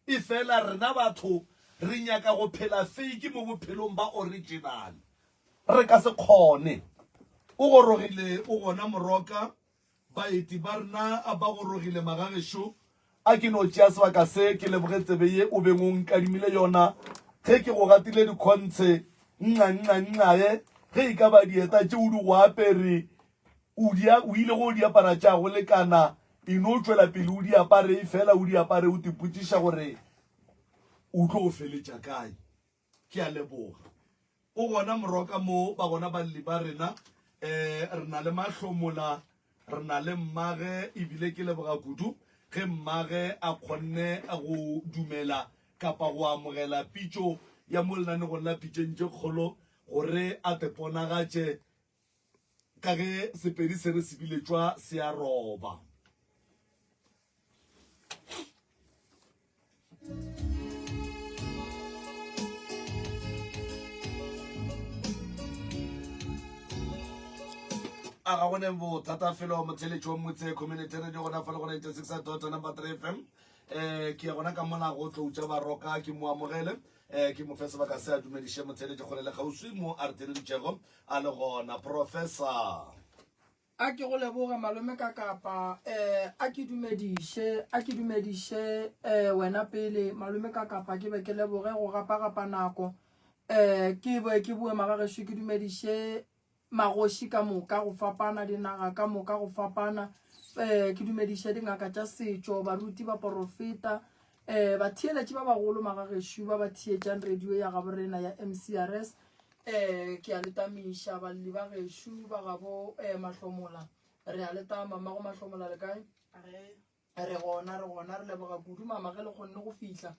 Efela rena batho re nyaka go phela fake mo bophelong ba original. Re ka se kgone. O gorogile o gona Moroka, baeti ba rena ba gorogile magagešo. A ke no tšea sebaka se ke leboge tsebe ye o beng o nkadimile yona ge ke go gatile dikhontshe nxa nxa nxae ge e ka ba dieta tše o di go apere o di o ile go di apara tša go lekana e no tšwela pele o di apare efela o di apare o tipotšiša gore o tlo go feletša kae. Ke a leboga. O gona Moroka mo, ba gona balli ba rena. Eh, re na le Mahlomola, re na le mmage, ebile ke leboga kudu ge mmage a kgonne go dumela kapa go amogela pitšo ya mo lenanegong la Pitšeng tše Kgolo gore a te ponagatše ka ge Sepedi se re se biletšwa se a roba. A ga gone bothata felo motheletši wa motse community radio gona fa le gona 86 dot number 3 fm eh ke ya gona ka mola go tloutša baroka ke mo amogele eh ke mo fe sebaka se a dumediše motheletši kgole le kgauswi mo a re theleditšego a le gona professor A ke go leboge malome ka kapa eh a ke dumediše a ke dumediše eh wena pele malome ka kapa ke be ke leboge go gapa gapa nako eh ke be ke boe magagešo ke dumediše magoši ka moka go fapana dinaga ka moka go fapana eh ke dumediše dingaka tša setšo baruti baporofeta eh batheeletši ba bagolo magagešo ba ba theetšang radio ya gabo rena ya MCRS Eh, ke a le tamiša balli ba gešo ba gabo eh, Mahlomola. Re a le tama, mmago Mahlomola le kae? Re gona, re gona, re leboga kudu mama ge le kgonne go fihla.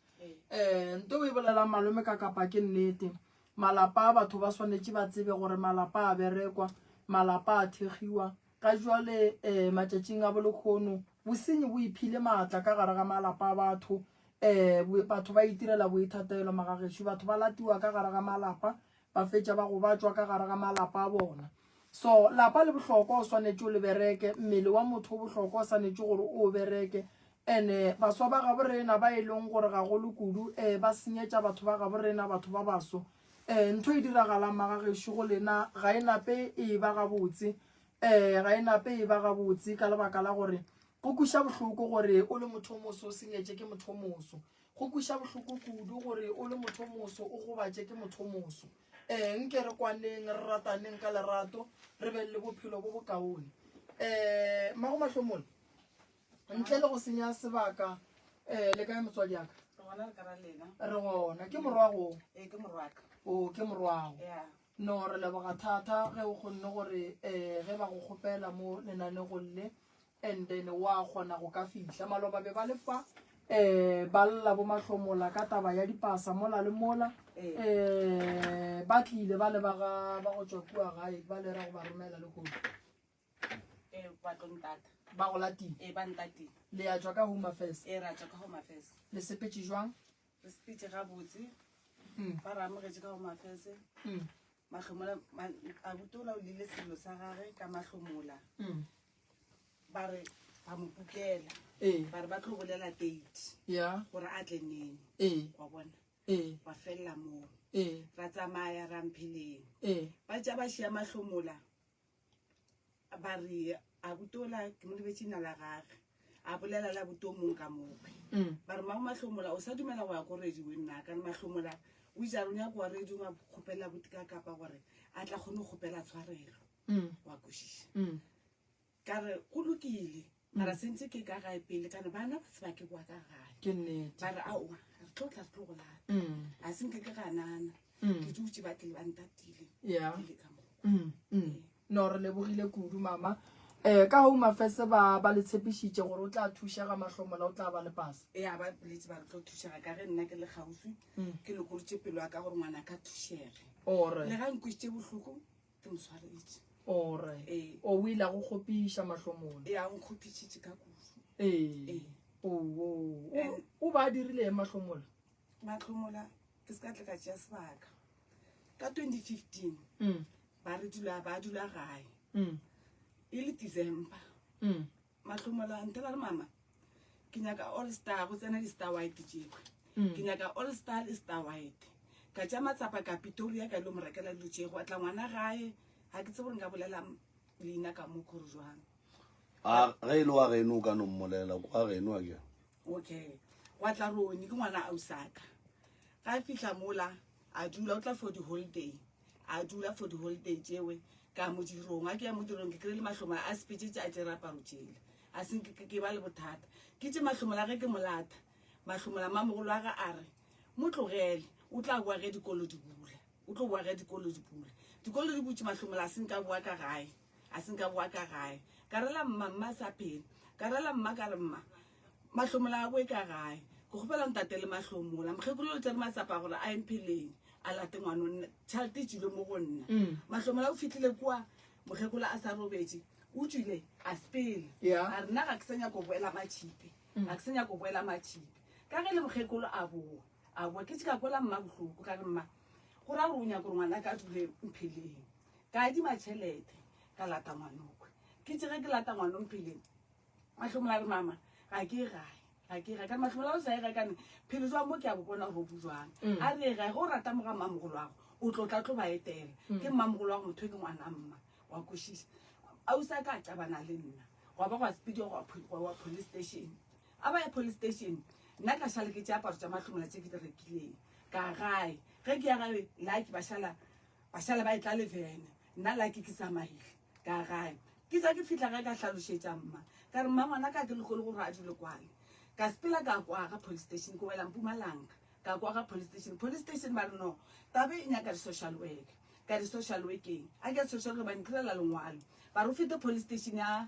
Eh, nto o e bolelang malome ka kapa ke nnete. Malapa a batho ba swanetše ba tsebe gore malapa a berekwa, malapa a thekgiwa. Ga jwale eh, matšatšing a bolekgono bosenyi bo iphile maatla ka gare ga malapa a batho. Eh, batho ba itirela boithatelo magagešo, batho ba latiwa ka gare ga malapa, ba fetša ba gobatšwa ka gare ga malapa a bona. So lapa le bohlokwa o swanetše o le bereke, mmele wa motho o bohlokwa o swanetše gore o o bereke. Ene baswa ba gabo rena ba e leng gore gagolo kudu eh, ba senyetša batho ba gabo rena, batho ba baso. Eh, ntho e diragalang magagešo go lena ga e nape e ba gabotse, eh, ga e nape e ba gabotse ka lebaka la gore Go kweša bohloko gore o le motho o moso o senyetše ke motho o moso. Go kweša bohloko kudu gore o le motho o moso o gobatše ke motho o moso. Ee, nke re kwaneng, re rataneng ka lerato, re beng le bophelo bo bokaone. Ee, Mmago Mahlomola, ntle le go senya sebaka, ee, le kae motswadi ya ka? Re gona re ka ra lena. Re gona. Ke morwago? Ee, ke morwaka. O, ke morwago. Ya. No, re leboga thata ge o kgonne gore um ge ba go kgopela mo lenanegong le and then wa kgona go ka fihla. Maloba be ba le fa um ba lla bo mahlomola ka taba ya dipasa mola le mola um ba tlile ba le ba ga ba go tšwa kua gae ba le ra go ba romela lehono. Ee, ba tlo ntata. Ba go latile? Ee, ba ntatile. Le ya tšwa ka Home Affairs? Ee, ra tšwa ka Home Affairs. Le sepetše jwang? Re sepetše gabotse. Ba re amogetše ka Home Affairs. Mahlomola, abuti ola o lile sello sa gage ka mahlomola. Ba re ba mo kukela. Ee. Ba re ba tlo bolela date. Ya. Gore a tle neng. Ee. Wa bona. Ee. Wa felela moo. Ee. Ra tsamaya ra Mpheleng. Ee. Ba tša ba šia mahlomola. Ba re abuti ola ke mo lebetše ina la gage. A bolela le abuti o mong ka mokwe. Ba re mago mahlomola o sa dumela go ya ko radio nna ka re mahlomola o itse a re o nyaka wa radio a kgopela abuti ka kapa gore a tla kgone go kgopela tshwarelo. Wa kwešiša. Ka re go lokile mara sentse ke ka gae pele kana bana ba tseba ke boa ka gae. Ke nnete. Ba re aowa re tlo tla re tlo go lata. A se nke ke ganana. Ke dutše ba tlile ba ntatile. Yeah. Ke le ka mo. No re lebogile kudu mama. Eh ka Home Affairs ba ba le tshepišitše gore o tla thušega mahlomola o tla ba le pasa. Ee ba boletse ba re tlo thušega ka ge nna ke le kgauswi ke lokolotše pelo ya ka gore ngwana ka thušege. Ore. Le ga nkwešitše bohloko ke mo swaretše. Ore. Ee. O o ile a go kgopiša mahlomola. Ee a nkgopišitše ka kudu. Ee. Ee. O o o ba dirile eng mahlomola? Mahlomola ke se ka tle ka tšea sebaka. Ka 2015 ba re dula ba dula gae. E le December. Mahlomola nthela re mama ke nyaka all star go tsena di star white tšekwe. Ke nyaka all star le star white. Ka tša matsapa ka Pretoria ka ilo mo rekela dilo tše gwa tla ngwana gae. Ga ke tsebe gore nka bolela leina ka mo gore jwang. A ge e le wa geno o ka no mmolela kwa geno a ke. Okay. Gwa tla Roni ke ngwana ausaka. Ga a fihla mola a dula o tla for di holiday. A dula for di holiday tšewe ka modirong. A ke ya modirong ke kry-ile mahlomola a sepetšetše a tšere aparo tšela. A se ke ke ba le bothata. Ke tše mahlomola ge ke molata. Mahlomola mamogolo wa ga a re mo tlogele o tla boa ge dikolo di bula. O tlo boa ge dikolo di bula. Dikolo di butše mahlomola a se nka boa ka gae. A se nka boa ka gae. Ka rela mma mma sa phela. Ka rela mma ka re mma mahlomola a boe ka gae. Ke kgopela ntate le mahlomola. Mokgekolo o tsere matsapa a gore a empheleng a late ngwano tšhelete e tšwile mo go nna. Mahlomola o fihlile kua mokgekolo a sa robetše o tšwile a sepele. A re nna ga ke sa nyaka go boela matšhipe. Ga ke sa nyaka go boela matšhipe. Ka ge le mokgekolo a boa. A boa ke tše ka kwela mma bohloko ka re mma go ra gore o nyaka gore ngwana ka dule mpheleng. Ka adima tšhelete ka lata ngwanokwe. Ke tše ge ke lata ngwano mpheleng mahlomola a re mama ga ke gae ga ke gae ka re mahlomola o sa ye gae kane phelo jwa mo ke a bo bona gore bo jwang a re gae ge o rata mo ga mmamogolo wago o tlo tla tlo ba etela ke mmamogolo wa go motho e ke ngwana mma wa kwešiša ausi a ka a qabana le nna gwa ba gwa sepediwa gwa wa police station a ba ya police station nna ka šale ke tše aparo tša mahlomola tše ke di rekileng ka gae ge ke ya gae like ba šala ba šala ba etla le vene nna like ke tsamaile ka gae ke tsa ke fihla gae ka hlalošetša mma ka re mma ngwana ka ke lekgolo gore a dule kwale ka sepela ka kwa ga police station ke wela Mpumalanga ka kwa ga police station police station ba re no tabe e nyaka di-social work ka di-social workeng a ke social work ba ntirela lengwalo ba re o fete police station ya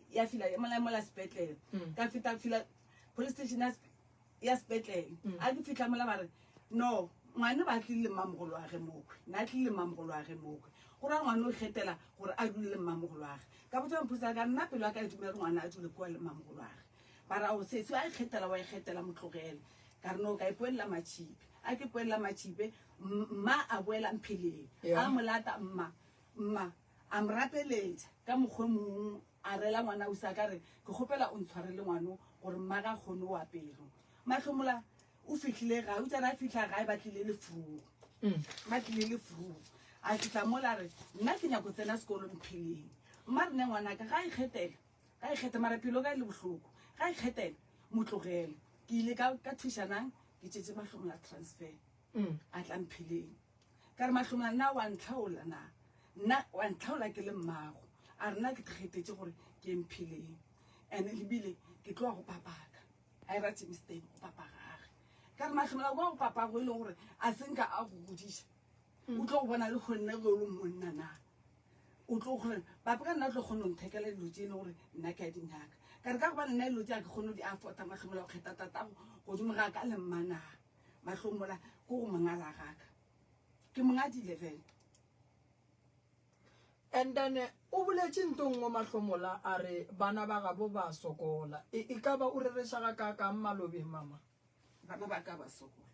ya fila mola mola sepetlele ka feta fila police station ya ya sepetlele a ke fihla mola ba re no ngwane ba tlile le mmamogolo wa ge mokwe na tlile le mmamogolo wa ge mokwe go ra ngwane o ikgethela gore a dule le mmamogolo wa ge ka botsa mophodisa ka nna pelo ya ka e dumela ngwana a dule kua le mmamogolo wa ge ba ra o sesi a ikgethela wa ikgethela motlogele ka re no ka ipoelela matšhipe a ke poelela matšhipe mma a boela mpheleng a molata mma mma a mo rapeletša ka mokgwa mongwe a rela ngwana ausi a ka re ke kgopela o ntshwarele ngwano gore mma ga kgone o apelo mahlomola o fihlile gae o tsere a fihla gae ba tlile le frugo ba tlile le frugo a fihla mola re nna ke nyako tsena sekolo mpheleng mma re ne ngwanaka ga ikgethela ga ikgethe mara pelo ka e le bohloko ga ikgethela mo tlogele ke ile ka ka thušanang ke tšetse mahlomola transfer a tla mpheleng Ka re, Mahloma, na wa ntlhaola na? Nna wa ntlhaola ke le mmago? A re, Nna ke kgethetše gore ke ye mpheleng. And ebile ke tloga go papaka. A e ra Germiston, go papa gage. Ka re, Mahlomela, kwa go papago e leng gore a se nka a go godiša. O tlo go bona le kgonne ge o le monna na? O tlo kgona, papa ka nna o tlo kgona go nthekela dilo tše e leng gore nna ke a di nyaka. Ka re, ka gobane nna dilo tše ga ke kgone go di afforda, Mahlomela, o kgetha tatago godimo ga ka le mma na? Mahlomola ko go mongala gaka. Ke mongadile fela. And then o boletše nto nngwe Mahlomola a re bana ba gabo ba sokola. E, e ka ba o rereša ga kaakang malobeng mama? Bana ba ka ba sokola.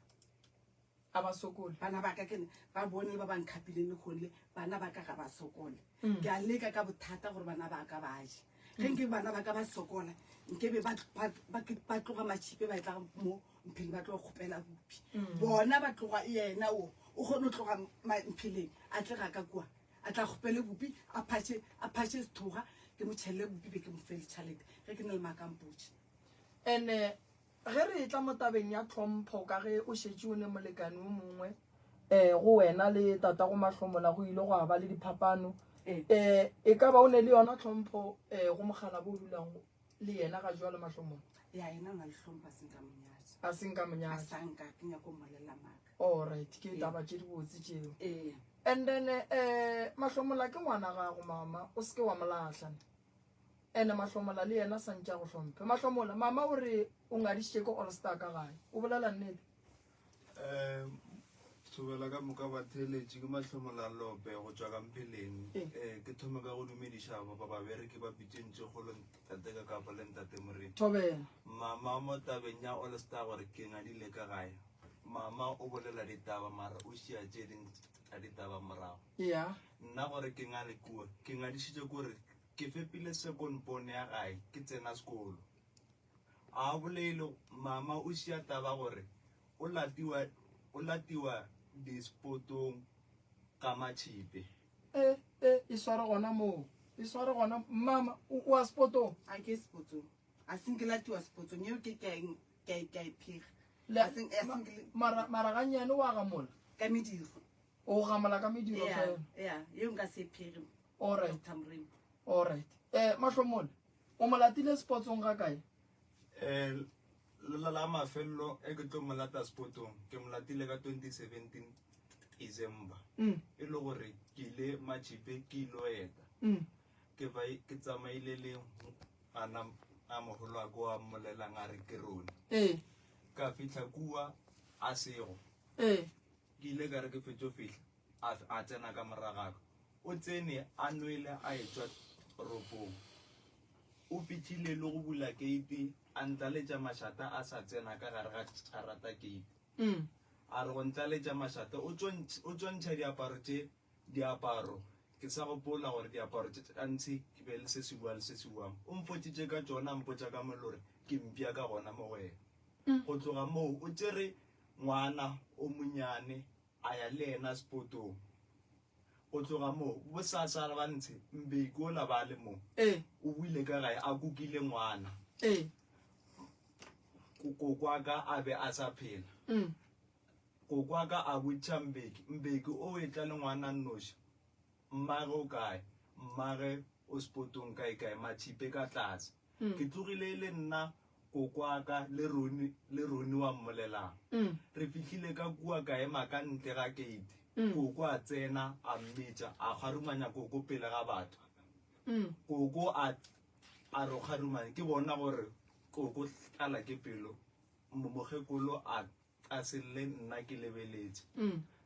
A ba sokole. Bana ba ka ke ba bone le ba ba nkhapileng lehono le bana ba ka ga ba sokole. Ke a leka ka bothata gore bana ba ka ba je. Ge nke bana ba ka ba sokola nkebe ba ba ba ba tloga matšhipe ba etla mo Mpheleng ba tlo kgopela bupi. Bona ba tloga yena o o kgone go tloga Mpheleng a tle ga ka kua a tla kgopele bupi a phatše a phatše sethoga ke mo tšhelele bupi be ke mo fe le tšhalete ge ke na le makampotše. Ene ge re etla mo tabeng ya tlhompho ka ge o šetše o ne molekane o mongwe um go wena le tatago Mahlomola go ile gwa ba le diphapano um e ka ba o ne le yona tlhompho um go mokgalabo o dulago le yena ga jwale Mahlomola? Ya yena o na le hlompho a seng ka monyatša. A seng ka monyatša. A sa nka ke nyako mmolelela maaka. Alright, ke taba tše dibotse tšeo. Ee. And then eh Mahlomola ke ngwana gago mama, o seke wa mo lahla. Ene Mahlomola le yena santše a go hlomphe. Mahlomola, mama o re o ngadišitše ke All Star ka gae. O bolela nnete? Um thobela ka moka batheeletši ke Mahlomola Lope go tšwa ka Mpheleng. Ee. Um ke thome ka go dumediša ba babereki ba pitšeng tše kgolo ntate ka kapa le ntate Moremi. Thobela. Mama mo tabeng ya All Star gore ke ngadile ka gae. Mama o bolela ditaba mara o šia tše ding tša ditaba morago. Yeah. Nna gore ke ngale kua ke ngadišitše kore ke fepile second born ya gae ke tsena sekolo. A bolele mama o šia taba gore. O latiwa o latiwa dispotong ka matšhipe. E, e, e sware gona moo. E sware gona. Mama, o, o a spotong? A ke spotong. A se nke latiwa spotong. Yeo ke ke a e- ke a e- ke a e phega. Le, A se a se ma, nke le- mara, mara gannyane o a gamola. Ka mediro. O gamola ka mediro Ya, fela. ya, yeo nka se e phege. All right. Doctor Moremi. All right. Eh, Mahlomole, o mo latile spotsong ga kae? Eh, la la mafelelo e ke tlo mo lata spotong ke mo latile ka 2017 December Mm. e le gore ke ile Matšhipe ke ilo eta Mm. ke ba ke tsamaile le ngwana a mogolo wa ko wa mmolelang a re ke rone Ee. ka fihla kua a sego Ee. ke ile ka re ke fetšo fihla a, a tsena ka moragaka o tsene a nwele a etšwa toropong O fihlile le go bula keiti, a ntlaletša mašata a sa tsena ka gare ga tšarata keiti. A re go ntlaletša mašata, o tšo o tšo ntšha diaparo tše diaparo. Ke sa gopola gore diaparo tše tša ntshe ke be le se se bua le se se buang. O mfotšitše ka tšona, a mpotša ka mollo gore ke mpša ka gona mo go yena. Go tloga moo o tšere ngwana o monyane a ya le yena sepotong. Go tloga moo, bosasa ba ntshe Mbeki ola ba le mo. Ee. O boile ka gae a kukile ngwana. Ee. Koko wa ka a be a sa phela. Koko wa ka a botša Mbeki, Mbeki o etla le ngwana nnoši, mmage o kae? Mmage o sepotong kaekae, Mathipe ka tlase. Ke tlogile e le nna kokwaka le Roni, le Roni wa mmolelang. Re fihlile ka kua ka ema ka ntle ga keiti. Koko a tsena, a mmitša, a kgarumanya koko pele ga batho. Koko a, a re o kgarumanya, ke bona gore koko tlala ke pelo. Mokgekolo a, a se lle nna ke lebeletše.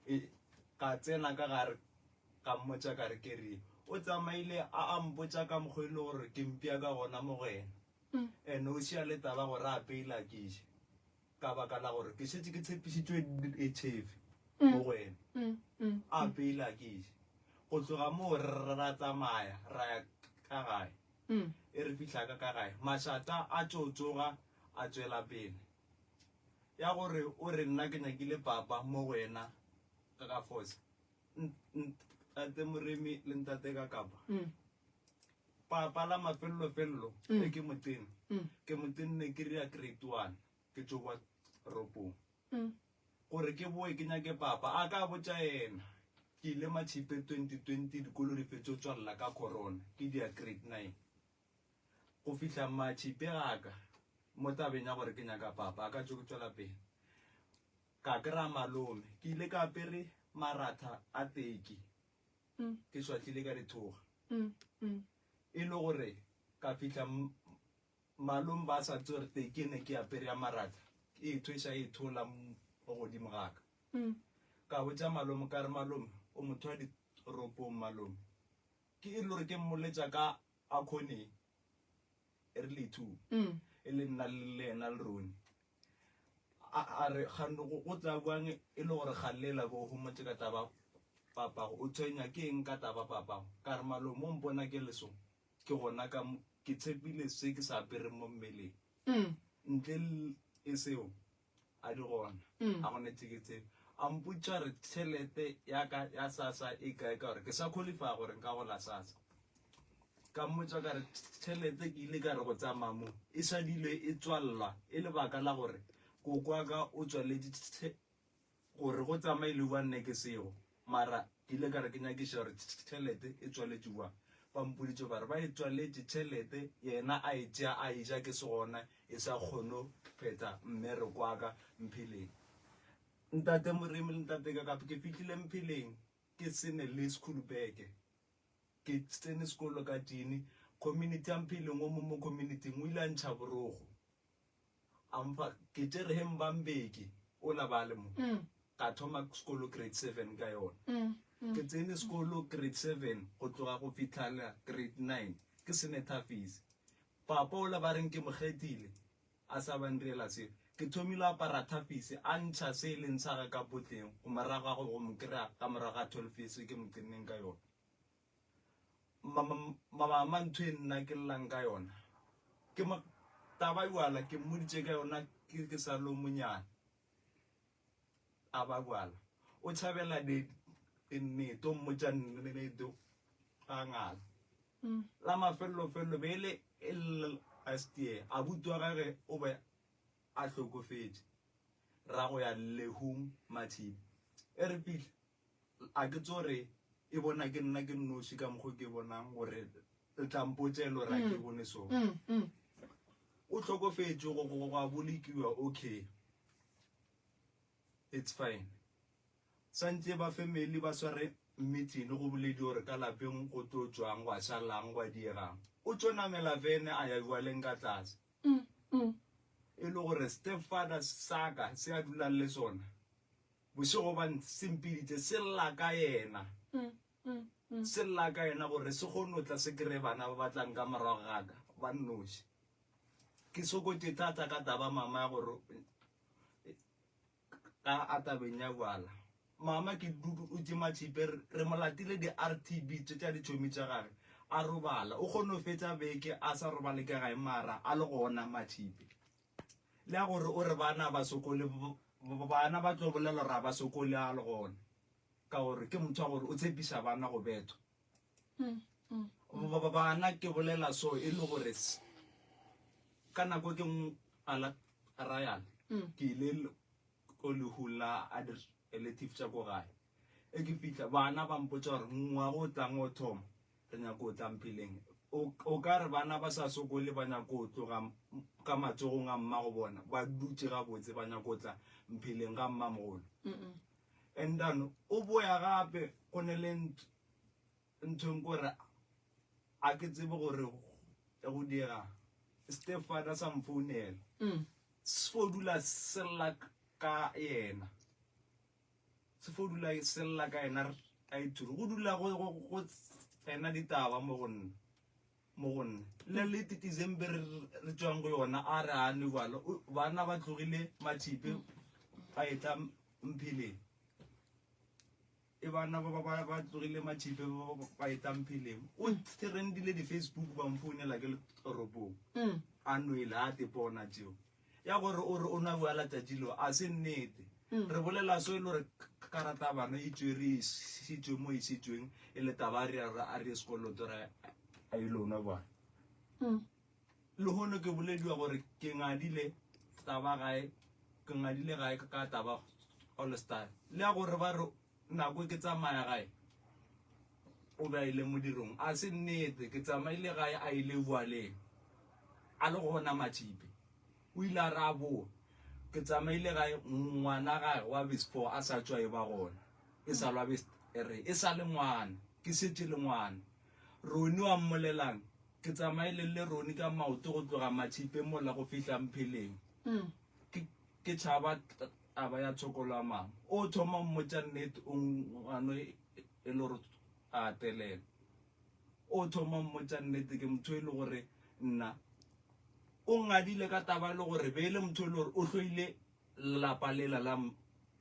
E, ka tsena ka gare ka mmotša ka re ke rile. O tsamaile a a mpotša ka mokgwa e le gore ke mpša ka gona mo go yena. And o šia le taba gore a apeile a ke je ka baka la gore ke šetše ke tshepišitšwe etšhefe mo go yena. A apeile a ke je. Go tloga moo ra tsamaya ra ya ka gae. E re fihla ka ka gae mašata a tšo tsoga a tšwela pele. Ya gore o re nna ke nyakile papa mo go yena ka force. Ntate Moremi le ntate Kakapa. Papa la mafellofello e ke mo tena. Ke mo tenne ke ria grade 1 ke tšo boa toropong. Gore ke boe ke nyake papa a ka botša yena. Ke ile Matšhipe 2020 dikolo di fetšo tswalela ka corona ke dia grade 9. Go fihla Matšhipe ga ka mo tabeng ya gore ke nyaka papa a ka tšo ke tšwela pele. Ka kry-a malome ke ile ka apere maratha a teki ke šwahlile ka dithoga e le gore ka fihla malome ba sa tsebe gore teki e ne ke apere ya maratha e ithweša e ithola mo godimo ga ka. Ka botša malome ka re malome o motho wa ditoropong malome ke e le gore ke mmoletša ka a khoneng e re le two e le nna le yena le Roni. A, a re, Kgane go, go tla bjang e le gore Galela bo homotše ka taba papago? O tshwenya ke eng ka taba papago? Ka re, Malome, o mpona ke le so, ke gona ka mo, ke tshepile se ke sa apereng mo mmeleng. Ntle le seo, a di gona. A gona tše ke tsebe. A mpotša re tšhelete ya ka ya SASSA e kae ka gore ke sa qualify gore nka gola SASSA. Ka mmotša ka re tšhelete ke ile ka re go tsamaya mo e šadile e tswallwa e lebaka la gore koko wa ka o tswaletše gore go tsamaile wa nne ke sego mara ke ile ka re ke nyakiša gore tšhelete e tswaletše jwang ba mpoditše ba re ba e tswaletše tšhelete yena a e tšea a e ja ke se gona e sa kgone phetha mmereko wa ka mpheleng ntate Moremi le ntate Kakape ke fihlile mpheleng ke sene le school bag Ke tsene sekolo ka tšene. Community ya Mpheleng o mong mo community-ing o ile a ntšha borogo. A mpha ke tšere he Mbambeki o la ba le mo. Ka thoma sekolo grade 7 ka yona. Ke tsene sekolo grade 7 go tloga go fitlhela grade 9 ke sene thafisi. Papa o la ba reng ke mo kgethile a sa ba ndirela selo. Ke thomile go apara thafisi a ntšha se e leng sa ga ka potleng go morago ga go mo kry-a ka morago ga 12 years ke mo tsenneng ka yona. Mama ntho e nna ke llang ka yona ke mo taba jwala ke mmoditše ka yona ke ke sa lo monyane. taba bjala. O tšhabela nnete, o mmotša nnete, a ngala. La mafelelo-felelo be e le last year, abuti wa gage o be a hlokofetše, ra go ya lehung Mathibe. E re fihla, a ke tso re e bona ke nna ke nnoši ka mokgo ke bonang gore le tla mpotša e le gore a ke bone so. O hlokofetše go go a bolokiwa okay. It's fine. Santše ba family ba sware meeting go boledi gore ka lapeng go tlo tšwang gwa šalang gwa diegang. O tšo namela vene a ya jwaleng ka tlase. E le gore stepfather saka se a dulang le sona bošego ba se mpiditše se lla ka yena. Se lla ka yena gore se kgone go tla se kry-e bana ba ba tlang ka morago ga ka ba nnoši. Ke sokotše thata ka taba mama ya gore Ka a tabeng ya bjala, mama ke dutše matšhipe re mo latile di-RTB tše tša ditšhomi tša gage a robala. O kgone go fetša beke a sa robale ka gae mara a le gona matšhipe. Le ya gore o re bana ba sokole, bana ba tlo bolela gore a ba sokole a le gona ka gore ke motho wa gore o tshepiša bana go bethwa. Bana ke bolela so e le gore ka nako ke ala Ryan ke ile ko lehung la a di-relative tša ko gae. E ke fihla bana ba mpotša gore ngwaga o tlang o thoma re nyako o tla mpheleng. O ka re bana ba sa sokole ba nyako o tloga ka matsogong a mmago bona ba dutše gabotse ba nyako tla mpheleng ga mmamogolo. And then o boya gape go ne le nthong kore a ke tsebe gore go diega stepfather sa mfounela mm. se fo dula sella ka yena se fo dula sella ka yena a ithuri go dula go tsena ditaba mo go nna mo go nna le le titizembe re tswang go yona a re a ne jalo bana ba tlogile mathipe ba etla mpheleng E bana ba ba ba tlogile matšhipe ba ba eta mpheleng. O trendile di Facebook ba mfounela ke le toropong. Mm. A nwele a tepona tšeo. Ya gore o re o nwa bjala tšatši leo a se nnete. Mm. Re bolela so e le gore karata bana e tšwere e šitšwe mo e šitšweng e le taba a re a re sekoloto re a ile o nwa bjala. Mm. Lehono ke bolediwa gore ke ngadile taba gae, ke ngadile gae ka taba all star. Le ya gore ba re nako ke tsamaya gae o be a ile modirong. A se nnete, ke tsamaile gae a ile boaleng. A le gona Matšipe. O ile a re a boa. Ke tsamaile gae ngwana gae wa base 4 a sa tšwa e ba gona. E sa lwa base 3, e sa le ngwana. Ke šetše le ngwana. Roni wa mmolelang? Ke tsamaile le Roni ka maoto go tloga Matšhipe mola go fihla Mpheleng. Ke, ke tšhaba taba ya tshokolo ya mama. O thoma mmotša nnete o ngwano e e le gore a atelela. O thoma mmotša nnete ke motho e le gore nna o ngadile ka taba e le gore be e le motho e le gore o hloile lelapa lela la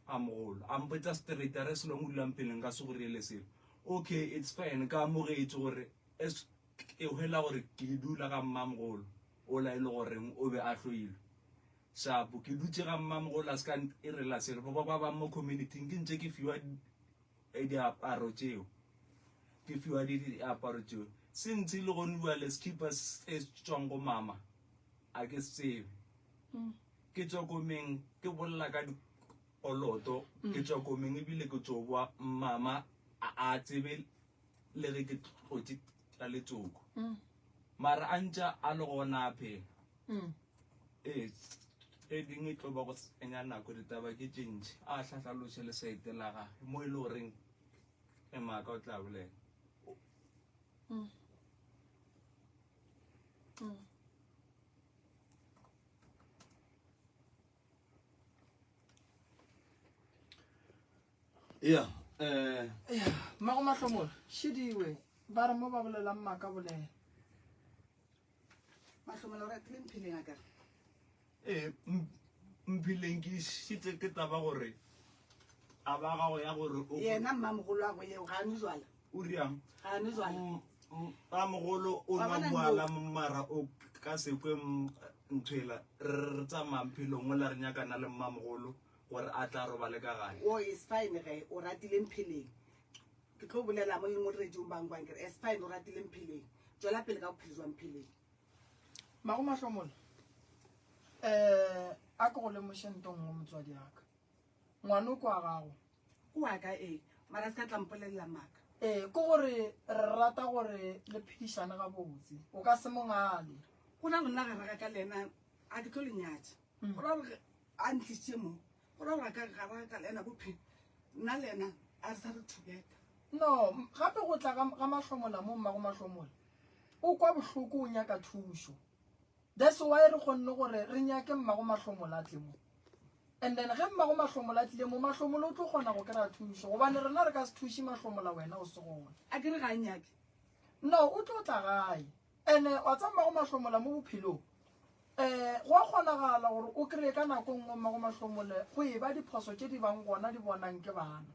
a mogolo. A mpotša straight a re selong o dulang pele nka se go riele selo. Okay, it's fine ka amogetše gore as ke hwela gore ke dula ga mmamogolo ola e le goreng o be a hloilwe. Shapo ke dutše ga mmamogolo a se ka ntirela selo. Ba ba bang mo community-ing ke ntše ke fiwa diaparo tšeo. Ke fiwa diaparo tšeo. Se ntse le gone bjale sekhipa se tšwang go mama a ke se tsebe. Ke tšwa komeng ke bolela ka dikoloto ke tšwa komeng ebile ke tšo boa mama a tsebe le ge ke tlotše ka letsoko mm. mara a ntša a le gona a phela mm. ee e dingwe e tlo ba go senya nako ditaba ke tše ntši a hlahlaloše le saete la gage mo e le goreng e maaka o tla bolela mm. Mm. ya eh ya mmago mahlomola šidiwe ba re mo ba bolelang maaka bolela mahlomola o ratile mpheleng a kare ee mphileng ke šitse ke taba gore a ba gago ya gore o yena mmamogolo wa go yeo ga a nwe jwala o riang ga a nwe jwala mmamogolo o Wa nwa bona boala mara o ka se kwe nthwela re tsamaya mphelong ola re nyakana le mmamogolo. Gore a tla robale ka gae. O is fine ge o ratile Mpheleng. Ke tlo bolela mo le mo radiong ba nkwang ke re is fine o ratile Mpheleng. Tšwela pele ka bophelo jwa Mpheleng. Mago Mahlomola, eh a ke go lemoše nto nngwe motswadi aka. Ngwano ke wa gago. Ke wa ka ee, mara se ka tla mpolelela maaka. Ee, ke gore re rata gore le phedišane gabotse. O ka se mo ngale. Go ra gore nna gare ga ka le yena a ke tlo le nyatša. Go ra gore a ntlišitše mo, go ra gore a ka gare ga ka le yena bophelo, nna le yena a re sa re together. No, gape go tla ga, ga Mahlomola mo, mmago Mahlomola. O kwa bohloko o nyaka thušo. That's why re kgonne gore re nyake mmago Mahlomola a tle mo. And then ge mmago Mahlomola a tlile mo, Mahlomola o tlo kgona go kry-a thušo. Gobane rena re ka se thuše Mahlomola wena o se gona. A ke re ga a nyake? No, o tlo tla gae. And wa tseba mmago Mahlomola mo bophelong, um go a kgonagala gore o kry-e ka nako nngwe mmago Mahlomole go e ba diphoso tše di bang gona di bonang ke bana.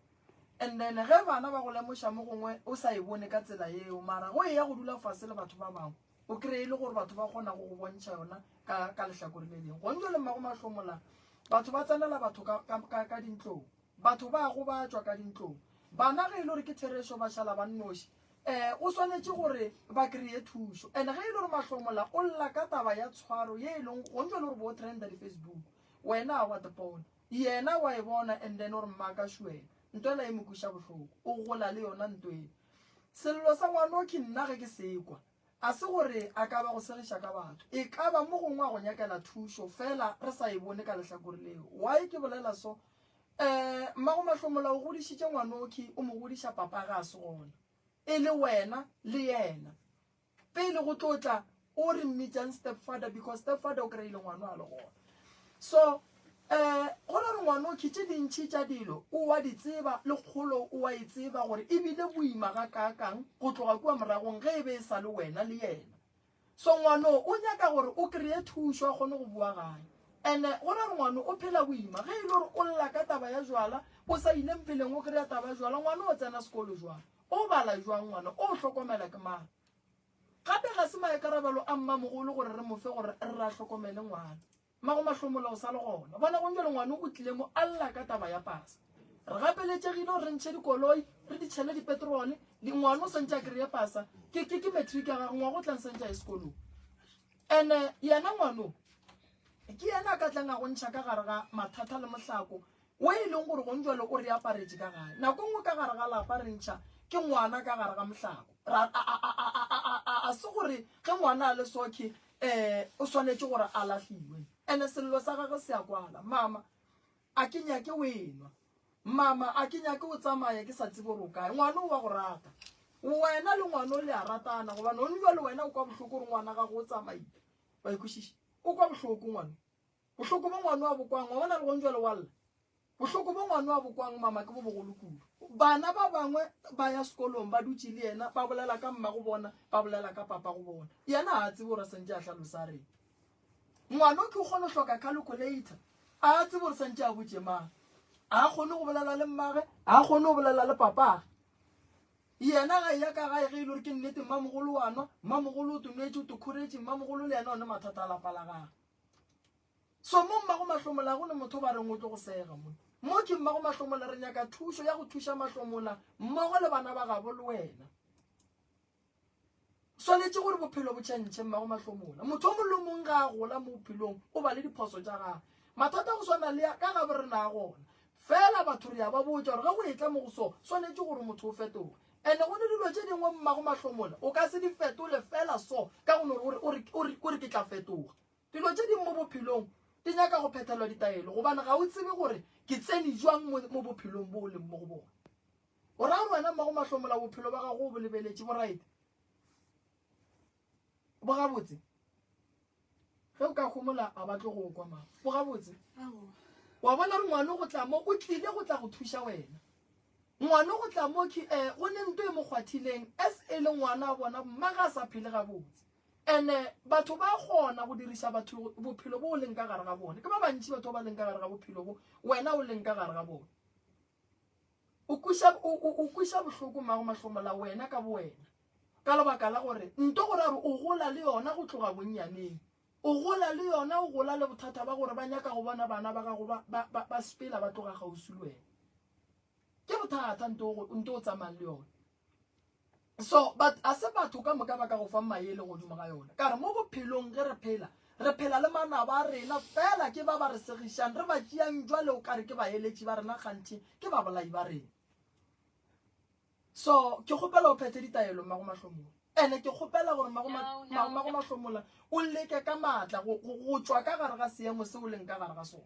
And then ge bana ba go lemoša mo gongwe o sa e bone ka tsela yeo, mara go eya go dula fase le batho ba bangwe o kry-e le gore batho ba kgona go go bontšha yona ka, ka lehlakore le lengwe. Gone jwale mmago Mahlomola batho ba tsenela batho ka, ka, ka, ka dintlong, batho ba gobatšwa ka dintlong. Bana ge e le gore ke therešo ba šala ba nnoši, um o swanetše gore ba kry-e thušo. And ge e le gore Mahlomola o lla ka taba ya tshwaro ye e leng gone jwale gore bo trenda di-Facebook, wena wa tepona, yena wa e bona and then o re mmaka šuela. Nto ela e mo kweša bohloko, o gola le yona nto ela. Sello sa ngwanokhi nna ge ke se kwa, a se gore a ka ba go segiša ka batho, e ka ba mo gongwe a go nyakela thušo fela re sa e bone ka lehlakore leo. Why ke bolela so? Um mmago Mahlomola o godišitše ngwanokhi, o mo godiša papa ga a se gona, e le wena le yena. Pele go tlo tla o re mmitšang step father because step father o kry-ile ngwano a le gona. So um go ra gore ngwanokhi tše dintšhi tša dilo o wa di tseba le kgolo o wa e tseba gore e bile boima ga kaakang go tloga kua moragong ge e be e sa le wena le yena. So ngwano o nyaka gore o kry-e thušo a kgone go boa gae. And-e go ra gore ngwano o phela boima ge e le gore o lla ka taba ya jwala o sa ile mpheleng o kry-a taba ya jwala ngwano o tsena sekolo jwang? O bala jwang ngwana o hlokomela ke mang? Gape ga se maikarabelo a mmamogolo gore re mo fe gore re ra hlokomele ngwana. Mmago Mahlomola o sa le gona. Bona gong jwale ngwana o tlile mo a lla ka taba ya pasa. Re gapeletšegile gore re ntšhe dikoloi, re di tšhele dipetrole, di ngwana o swantše a kry-e pasa. Ke ke ke matric ya gagwe ngwaga o tlang swantše a ye sekolong. Ene yena ngwano ke yena a ka tlang a go ntšha ka gare ga mathata le mohlako wo e leng gore gong jwale o re aparetše ka gae. Nako nngwe ka gare ga lapa re ntšha ke ngwana ka gare ga mohlako. Ra, a, a, a, a, a, a, a, a se gore ge ngwana a le sokhe um o swanetše gore a lahliwe. Ene sello sa gagwe se a kwala, Mama, a ke nyake o enwa. Mama, a ke nyake o tsamaya ke sa tsebe gore o kae. Ngwana o wa go rata. Wena le ngwana o le a ratana gobane gone jwale wena o kwa bohloko gore ngwana gago o tsamaile. Wa e kwešiša? O kwa bohloko ngwana. Bohloko bo ngwano a bo kwang, wa bona le gong jwale wa lla. Bohloko bo ngwano a bo kwang mama ke bo bogolo kudu. Bana ba bangwe ba ya sekolong ba dutše le yena ba bolela ka mmago bona, ba bolela ka papa go bona. Yena ga a tsebe gore santše a hlalosa a reng. Ngwano ke o kgona go hloka calculator, a a tsebe gore santše a botše mang. A kgone go bolela le mmage, a kgone go bolela le papage. Yena ga eya ka gae ge e le gore ke nnete mmamogolo wa nwa, mmamogolo o tonwetše o tokhoretše, mmamogolo le yena one mathata a lapa la gagwe. So mo mmago Mahlomola go ne motho ba reng o tlo go sega mo. Mo ke mmago Mahlomola re nyaka thušo ya go thuša Mahlomola mmogo le bana ba gabo le wena. Swanetše gore bophelo bo tšhentšhe mmago Mahlomola. Motho o mongwe le o mongwe ga a gola mo bophelong o ba le diphoso tša gagwe. Mathata go swana le ya ka gabo rena a gona. Fela batho re a ba botša gore ge go etla mo go so swanetše gore motho o fetoge. And-e go ne dilo tše dingwe mmago Mahlomola o ka se di fetole fela so ka go no gore o re ke tla fetoga. Dilo tše dingwe mo bophelong di nyaka go phethelwa ditaelo gobane ga o tsebe gore ke tsene jwang mo, mo bophelong bo o leng mo go bona. O ra gore wena mmago Mahlomola bophelo ba gago o bo lebeletše bo right? Bo gabotse? Ge o ka homola a ba tlo go kwa mama. Bo gabotse? Wa bona gore ngwana go tla mo o tlile go tla go thuša wena. Ngwana go tla mo ke eh go ne nto e mo kgwathileng as e le ngwana a bona mma ga a sa phele gabotse. Ene batho ba kgona go diriša batho bophelo bo o leng ka gare ga bone. Ke ba bantši batho ba ba leng ka gare ga bophelo bo wena o leng ka gare ga bone. O kweša o, o, o kweša bohloko mmago mahlomola wena ka bowena. Ka lebaka la gore nto gore a re o gola le yona go tloga bonnyaneng. O gola le yona, o gola le bothata ba gore ba nyaka go bona bana ba gago ba, ba, ba, ba sepela ba tloga kgauswi le wena. Ke bothata nto o, nto o tsamayang le yona. So, but a se batho ka moka ba ka go fang maele godimo ga yona. Ka re mo bophelong ge re phela, re phela le manaba a rena fela ke ba ba re segišang, re ba tšeang jwale o kare ke baeletši ba rena kganthe ke babolai ba rena. So, ke kgopela o phethe ditaelo Mmago Mahlomola. Ene ke kgopela gore Mmago Mmago Mahlomola o leke ka maatla go, go, go tšwa ka gare ga seemo se o leng ka gare ga sona.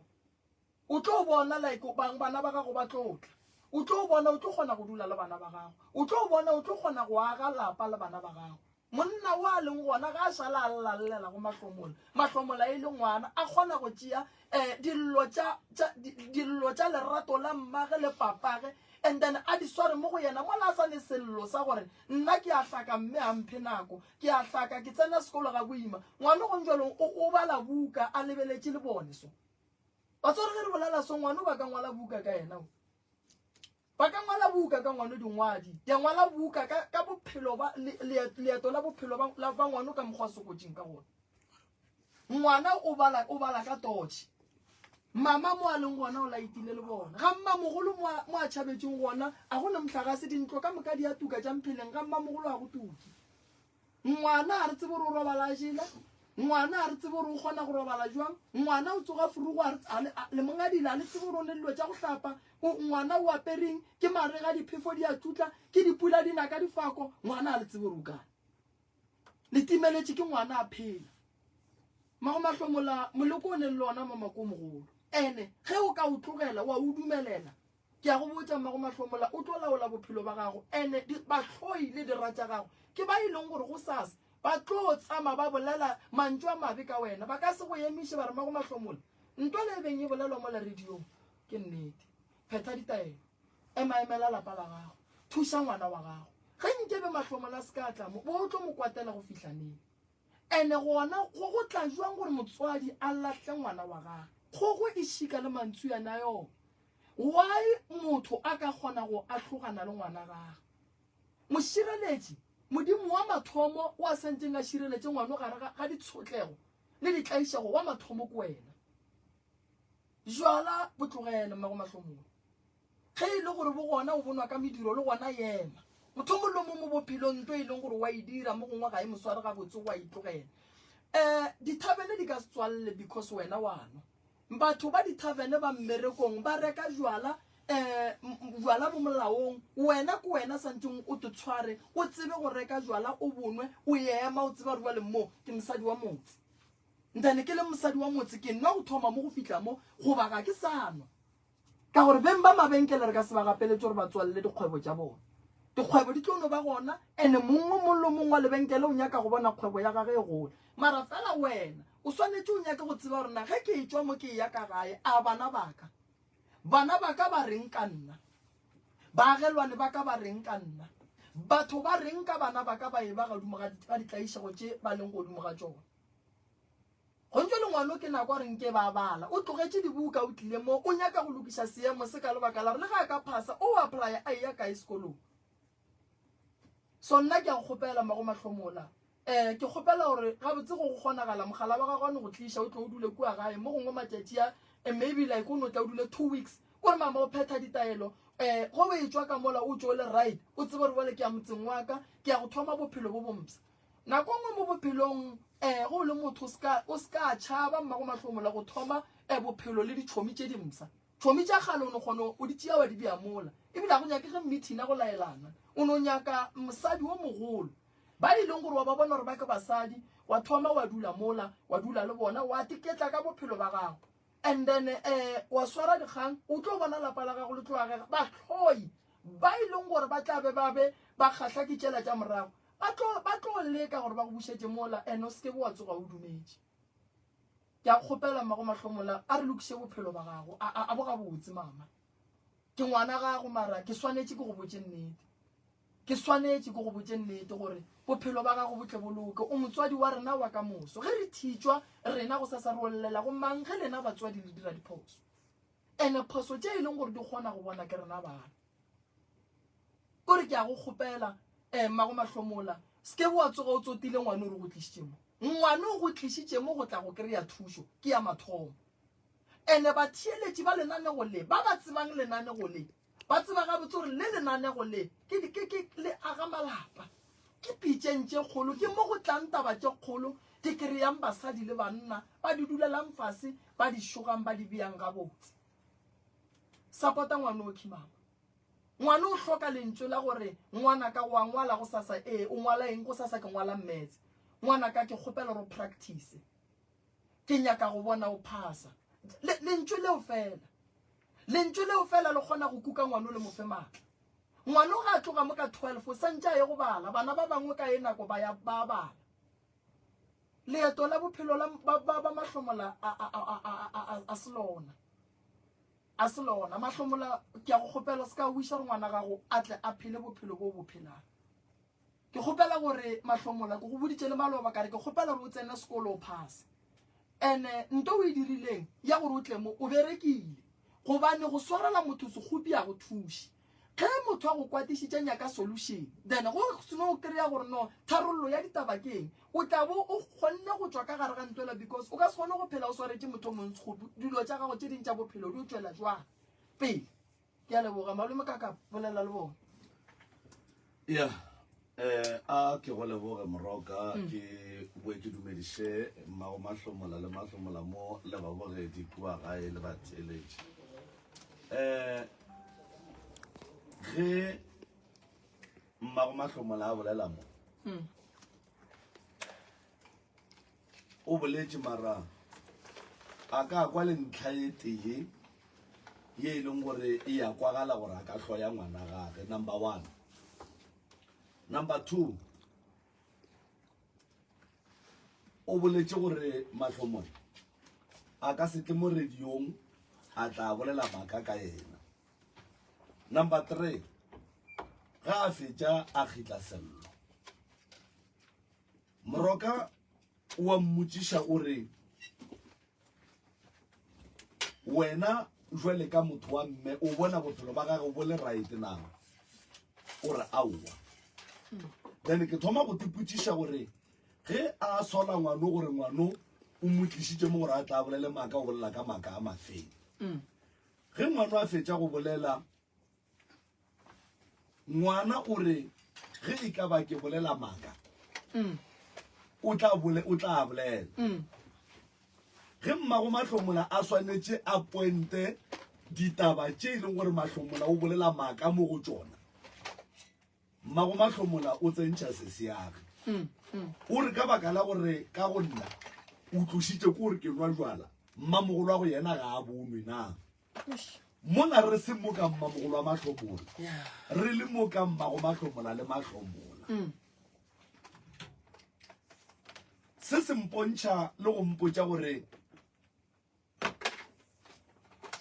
O tlo bona like bang bana ba gago ba tlo tla. O tlo bona o tlo kgona go dula le bana ba gago. O tlo bona o tlo kgona go aga lapa le bana ba gago. Monna o a leng gona ga a šala a lla llela go Mahlomola. Mahlomola e le ngwana a kgona go tšea um dillo tša tša dillo tša lerato la mmage le papage and then a di sware mo go yena mola a sa ne sello sa gore nna ke a hlaka mme a mphe nako ke a hlaka ke tsena sekolo ga boima. Ngwana gong jwalo o bala buka a lebeletše le bone so. Batswadi ge re bolela so ngwano ba ka ngwala buka ka yena o. Ba ka ngwala buka ka ngwano dingwadi. Ya ngwala buka ka ka bophelo ba leeto la bophelo ba la ba ngwano ka mokgwa sokotšing ka gona. Ngwana o bala o bala ka torch. Mama mo a leng gona o laitile le bona. Ga mmamogolo mo a mo a tšhabetšeng gona a go ne mohlagase dintlo ka moka di a tuka tša mpheleng ga mmamogolo a go tuki. Ngwana a re tsebe gore o robala a jele. Ngwana a re tsebe gore o kgona go robala jwang. Ngwana o tsoga furugo a re le mongadile a le tsebe gore o ne dilo tša go hlapa. O ngwana o apereng ke marega diphefo di a tšutla ke dipula di na ka difako. Ngwana a le tsebe gore o kae. Le timeletše ke ngwana a phela. Mago mahlomola moleko o ne le ona mo mako mogolo. Ene ge o ka o tlogela wa o dumelela Ke a go botša, Mmago Mahlomola, o tlo laola bophelo ba gago, ene di, bahloi le dira tša gago ke ba e leng gore gosasa ba tlo tsama ba bolela mantšu a mabe ka wena. Ba ka se go emiše ba re, Mmago Mahlomola, ntwa le e beng e bolelwa mola radiong ke nnete. Phetha ditaelo. Ema emela lapa la gago. Thuša ngwana wa gago. Ge nkebe Mahlomola a se ka a tla mo, bo o tlo mo kwatela go fihla neng? Ene gona go go tla jwang gore motswadi a lahle ngwana wa gagwe? Kgogo e šika le mantsuyane a yona. Why motho a ka kgona go ahlogana le ngwana gagwe? Mošireletši, Modimo wa mathomo o a santšeng a šireletše ngwano gare ga, ga ditshotlego le ditlaišego, wa mathomo ke wena. Jwala bo tlogele, mmago mahlomola. Ge e le gore bo gona o bonwa ka mediro le gona yema. Motho mongwe le mongwe mo bophelong nto e leng gore wa e dira mo gongwe ga e mo sware gabotse wa e tlogela. Um dithabene di ka se tswalele because wena wa nwa. Batho ba dithavene ba mmerekong ba reka jwala um jwala bo molaong wena ke wena santšeng o te tshware o tsebe go reka jwala o bonwe o ema o tseba gore jwale mo ke mosadi wa motse. Ntane ke le mosadi wa motse ke nwa go thoma mo go fihla mo goba ga ke sa nwa. Ka gore beng ba mabenkele re ka se ba gapeletše gore ba tswalele dikgwebo tša bona. Dikgwebo di tlo no ba gona ene mong o mong le mong wa lebenkele o nyaka go bona kgwebo ya gage e gola. Mara fela wena o swanetše o nyake go tseba gore na ge ke etšwa mo ke eya ka gae a bana ba ka bana ba ka ba reng ka nna? Baagelwane ba ka ba reng ka nna? Batho ba reng ka bana ba ka ba eba godimo ga ditlaišego tše ba leng godimo ga tšona? Gontšo le ngwano ke nako a re nke ba bala. O tlogetše dibuka o tlile mo o nyaka go lokiša seemo se ka lebaka la gore le ge a ka phasa o applya a eya kae sekolong. So nna ke a go kgopela Mmago Mahlomola um ke kgopela gore gabotse go go kgonagala mogala wa gago a no go tliša o tlo o dule kua gae mo gongwe matšatši a eh, maybe like o no tla o dule 2 weeks o re mama o phetha ditaelo um go o etšwa ka mola o tšo o le right o tsebe gore bjale ke ya motseng wa ka ke ya go thoma bophelo bo bompsha. Nako nngwe mo bophelong um go le motho o ska o ska tšhaba mmago mahlomola go thoma um bophelo le ditšhomi tše dimpsha. Tšhomi tša kgale o no kgona o di tšea wa di bea mola. Ebile ga go nyakege meeting ya go laelana. O no nyaka mosadi o mogolo. Ba e leng gore wa ba bona gore ba ke basadi, wa thoma wa dula mola, wa dula le bona, wa tiketla ka bophelo ba gago. And then um wa swara dikgang, o tlo bona lapa la gago le tlo agega. Bahloi ba e leng gore ba tla be ba be ba kgahla ke tšela tša morago, ba tlo ba tlo leka gore ba go bušetše mola and o se ke wa tsoga o dumetše. Ke a kgopela mmago mahlomola a re lokiše bophelo ba gago a a bo gabotse mama. Ke ngwana gago mara ke swanetše ke go botše nnete. Ke swanetše ke go botše nnete gore bophelo ba gago bo tle bo loke. O motswadi wa rena wa ka moso. Ge re thitšwa rena go sasa re ollela go mang ge lena batswadi le dira diphoso. Ene phoso tše e leng gore di kgona go bona ke rena bana. O re ke a go kgopela eh, mmago mahlomola se ke wa tsoga o tsotile ngwane o re go tlišitše mo. Ngwana o go tlišitše mo go tla go kry-a thušo ke ya mathomo. Ene batheeletši ba lenanego le, ba ba tsebang lenanego le, ba tseba gabotse gore le lenanego le ke, ke, ke, le aga malapa. Ke pitšeng tše kgolo, ke mo go tlang taba tše kgolo di kry-ang basadi le banna, ba di dulelang fase, ba di šogang, ba di beyang gabotse. Sapota ngwanokhwi mama. Ngwana o hloka lentšu la gore, Ngwanaka, o a ngwala gosasa? Ee, o ngwala eng gosasa? Ke ngwala Maths. Ngwanaka, ke kgopela gore o practice. Ke nyaka go bona o phasa. Le, lentšu leo fela. Lentšu leo fela le kgona go kuka ngwana o le mo fe maatla. Ngwana o ga a tloga mo ka 12 o santše a ye go bala. Bana ba bangwe ka ye nako ba ya ba bala. Leeto la bophelo la ba, ba, ba mahlomola a, a, a, a, a, a, a se lona. A se lona. Mahlomola, ke a go kgopela, o se ka wiša gore ngwana gago a tle a phele bophelo bo o bo phelang. Ke kgopela gore, Mahlomola, ke go boditše le maloba ka re ke kgopela gore o tsene sekolo o phase. Ene nto o e dirileng ya gore o tle mo, o berekile. Gobane go swarela motho sekgopi a go thuše. Ge motho a go kwatišitše nyaka solution, then go seno kry-a gore no tharollo ya ditaba ke eng, o tla bo o kgonne go tšwa ka gare ga ntwela because o ka se kgone go phela o swaretše motho o mongwe sekgopi. Dilo tša gago tše ding tša bophelo di o tšwela jwang pele? Ke a leboga malome ka ka bolela le bona. Ya, eh a ke go leboge moroka mm. ke boe ke dumediše mmago mahlomola le mahlomola mo le babogedi kua gae le batheeletši. Eh ge mmago mahlomola a bolela mo mm. o boletše mara a ka kwa le ntlha e tee ye e leng gore e ya kwagala gore a ka hloya ngwana gage number one number two o boletše gore mahlomong a ka se tle mo radiong a tla bolela maaka ka yena number three ga a fetša a kgitla sello Moroka o a mmotšiša o re, Wena jwale ka motho wa mme o bona bophelo ba gage bo le right na? O re aowa. Then ke thoma go tipotšiša gore ge a sola ngwano gore ngwano o mo tlišitše mo gore a tla bolele maaka o bolela ka maaka a mafeng. Ge ngwano a fetša go bolela Ngwana o re ge e ka ba ke bolela maaka mm. o tla bole o tla bolela mm. ge mmago mahlomola a swanetše a pointe ditaba tše e leng gore mahlomola o bolela maaka mo go tšona mmago mahlomola o tsentšha sesiage mm, mm. o re ka baka la gore ka go nna o tlošitše ko gore ke nwa jwala mmamogolo wa go yena ga a bonwe na Mola re se mo ka mmamogolo wa mahlomola, re le mo ka mmago mahlomola le mahlomola. Mm. Se se mpontšha le go mpotša gore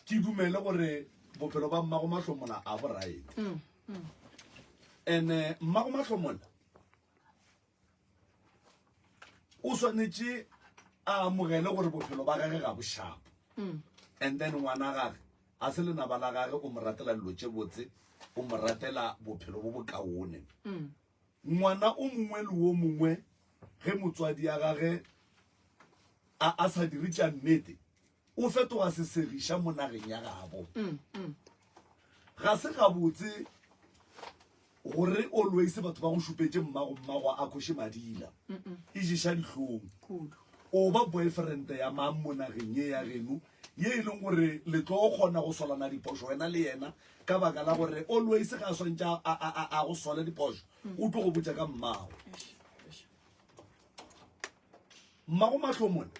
ke dumele gore bophelo ba mmago mahlomola a bo right. Mm, mm. Ene mmago mahlomola o swanetše a amogele gore bophelo ba gage ga bo shapo mm. and then ngwana gage a se lenaba la gage o mo ratela dilo tše botse o mo ratela bophelo bo bokaone mm. ngwana o mongwe le wo mongwe ge motswadi ya gage a a sa dire tša nnete o fetoga sesegiša mo nageng ya gabo mm, mm. ga se gabotse gore always batho ba go šupetše mmago mmago a khoše madila e ješa dihlong o ba boyfriend ya mang mo nageng ye ya geno ye e leng gore le tlo kgona go solana diphošo wena le yena ka baka la gore always ga a swantše a go sole diphošo o tlo go botša ka mmago mmago mahlomole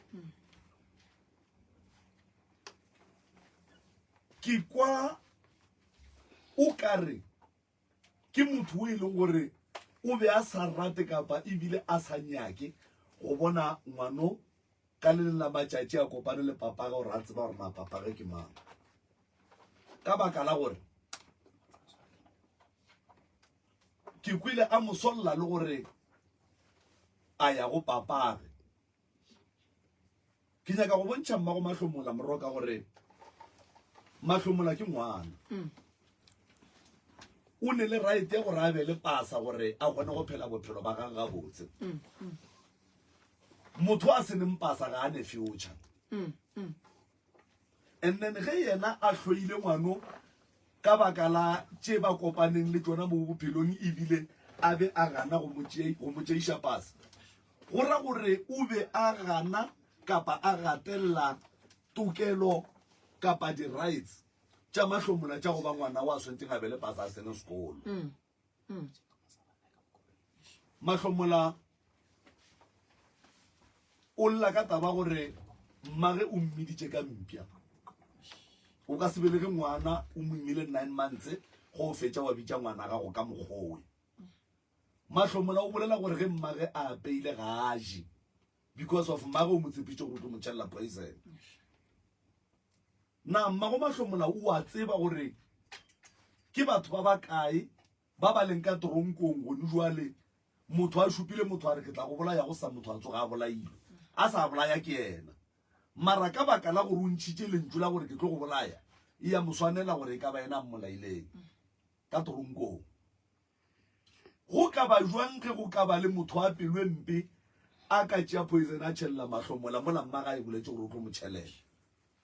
ke kwa o kare ke motho o e leng gore o be a sa rate kapa ebile a sa nyake go bona ngwano ka le leng la matšatši a kopane le papage gore a tseba gore na papage ke mang ka baka la gore ke kwele a mo solla le gore a ya go papage Ke nyaka go bontšha mmago Mahlomola Moroka gore Mahlomola ke ngwana. Mm. O ne le right ya gore a be le pasa gore a kgone go phela bophelo ba gagwe gabotse. Mm, mm. Motho a se neng pasa ga a ne future. And then ge yena a hloile ngwano ka baka la tše ba kopaneng le tšona mo bophelong ebile a be a gana go mo tšeiša pasa, go ra gore o be a gana kapa a gatelela tokelo kapa di-rights tša Mahlomola tša go ba ngwana wa swanetšeng a be le pasa a tsene sekolo. Mahlomola o lla ka taba gore mmage o mmiditše ka mpša. O ka se belege ngwana o mo imile 9 months go o fetša wa bitša ngwana gago ka mokgowe. Mahlomola o bolela gore ge mmage a apeile ga a je because of mmage o mo tshepitše gore o tlo mo tšhelela poison. Na mmago Mahlomola o a tseba gore ke batho ba bakae ba ba leng ka toronkong gone jwale? Motho a šupile motho a re ke tla go bolaya go sa motho a tsoga a bolailwe. A sa bolaya ke yena. Mara ka baka la gore o ntšhitše lentšu la gore ke tlo go bolaya, e ya mo swanela gore e ka ba yena a mmolaileng ka toronkong. Go ka ba jwang ge go ka ba le motho wa pelo e mpe a ka tšea poison a tšhelela Mahlomola mola mmage a e boletše gore o tlo mo tšhelela?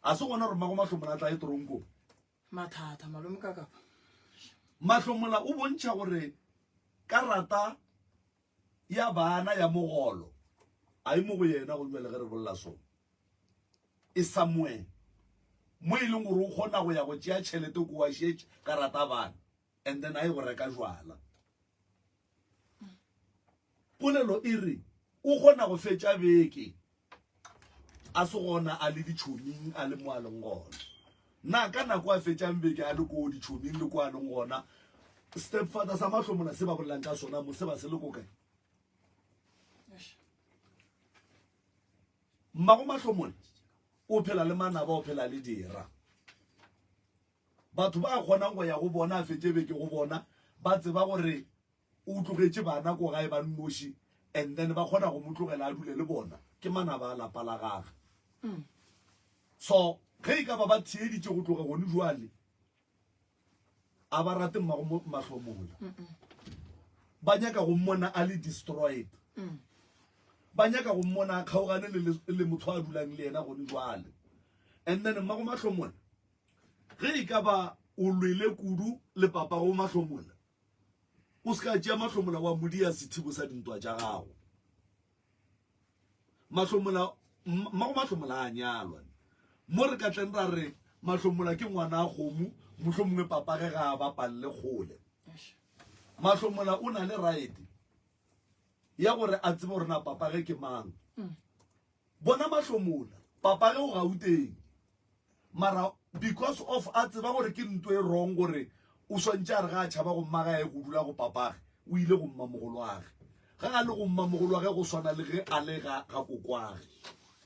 A se gona gore mmago Mahlomola a tla ye toronkong? Mathata, malome ka kapa. Mahlomola o bontšha gore karata ya bana ya mogolo a e mo go yena go bjale ge re bolela so. E somewhere mo e leng gore o kgona go ya go tšea tšhelete ko wa šetše karata bana. and then a ye go reka jwala. Polelo e re o kgona go fetša beke a se gona a le ditšhoming a le mo a leng gona. Na ka nako a fetšang beke a le ko ditšhoming le ko a leng gona, stepfather sa Mahlomola se ba bolelang ka sona mo se ba se le ko kae? Mmago Mahlomola o phela le manaba, o phela le dira. Batho ba kgonang go ya go bona a fetše beke go bona, ba tseba gore o tlogetše bana ko gae ba nnoši and then ba kgona go mo tlogela a dule le bona, ke manaba a lapa la gage. So ge e ka ba ba theeditše go tloga gone jwale, a ba rate mmago Mahlomola. Ba nyaka go mmona a le destroyed. Ba nyaka go mmona a kgaogane le, le motho a dulang le yena gone jwale. And then mmago Mahlomola Ge e ka ba o lwele kudu le papago Mahlomola, o se ka tšea Mahlomola wa mo dia sethibo sa dintwa tša gago. Mahlomola, mmago Mahlomola a nyalwa. Mo re ka tleng ra re Mahlomola ke ngwana a kgomo, mohlomongwe papage ga a bapalle kgole. Mahlomola o na le right ya gore a tsebe gore na papage ke mang. Bona Mahlomola, papage o Gauteng. Mara because of a tseba gore ke nto e wrong gore o swantše a re ga a tšhaba go mma ga ye go dula go papage, o ile go mmamogolwage. Ga a le go mmamogolwage go swana le ge a le ga ga kokwage,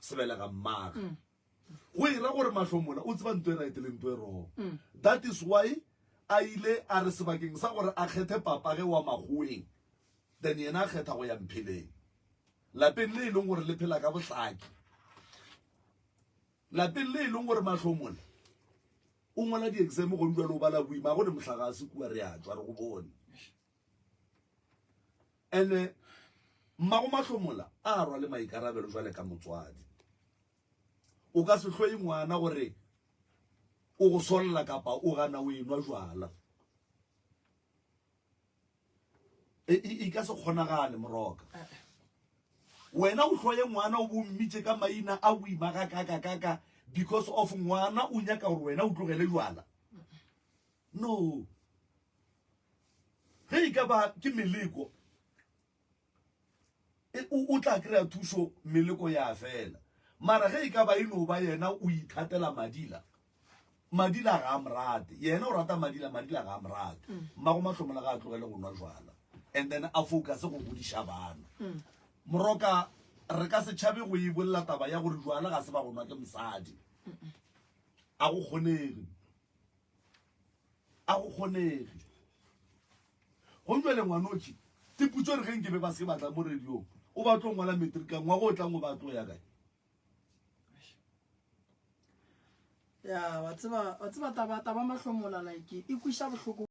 sebelega mmage. Go e ra gore Mahlomola o tseba nto e right le nto e wrong. That is why a ile a re sebakeng sa gore a kgethe papage wa makgoweng, then yena a kgetha go ya Mpheleng. Lapeng le e leng gore le phela ka bohlaki. Lapeng le e leng gore Mahlomola o ngwala di-exam gone jwale o bala boima, ga go ne mohlagase kua re a tšwa re go bone. Ene mmago Mahlomola a rwale maikarabelo jwale ka motswadi. O ka se hloye ngwana gore o go solla kapa o gana o enwa jwala. E, e, e ka se kgonagale moroka. Wena o hloye ngwana o bo mmitše ka maina a boima ga kaka kaka because of ngwana o nyaka gore wena o tlogele jwala. No. Ge e ka ba ke meleko e, o, o tla kry-a thušo meleko ya fela. Mara ge e ka ba e no ba yena o ithatela madila, Madila ga a mo rate. Yena o rata Madila, Madila ga a mo rate. Mmago Mahlomola ga a tlogele go nwa jwala. And then a focus go godiša bana. Moroka re ka se tšhabe go e bolela taba ya gore jwala ga se ba go nwa ke mosadi. A go kgonege. A go kgonege. Go jwale ngwanotši, Tiputso re ge nke be ba se ba tla mo radiong, o ba tlo ngwala matric ngwaga o tlang o ba tlo ya kae? Ya, wa tseba, wa tseba taba, taba Mahlomola like e kwiša bohloko.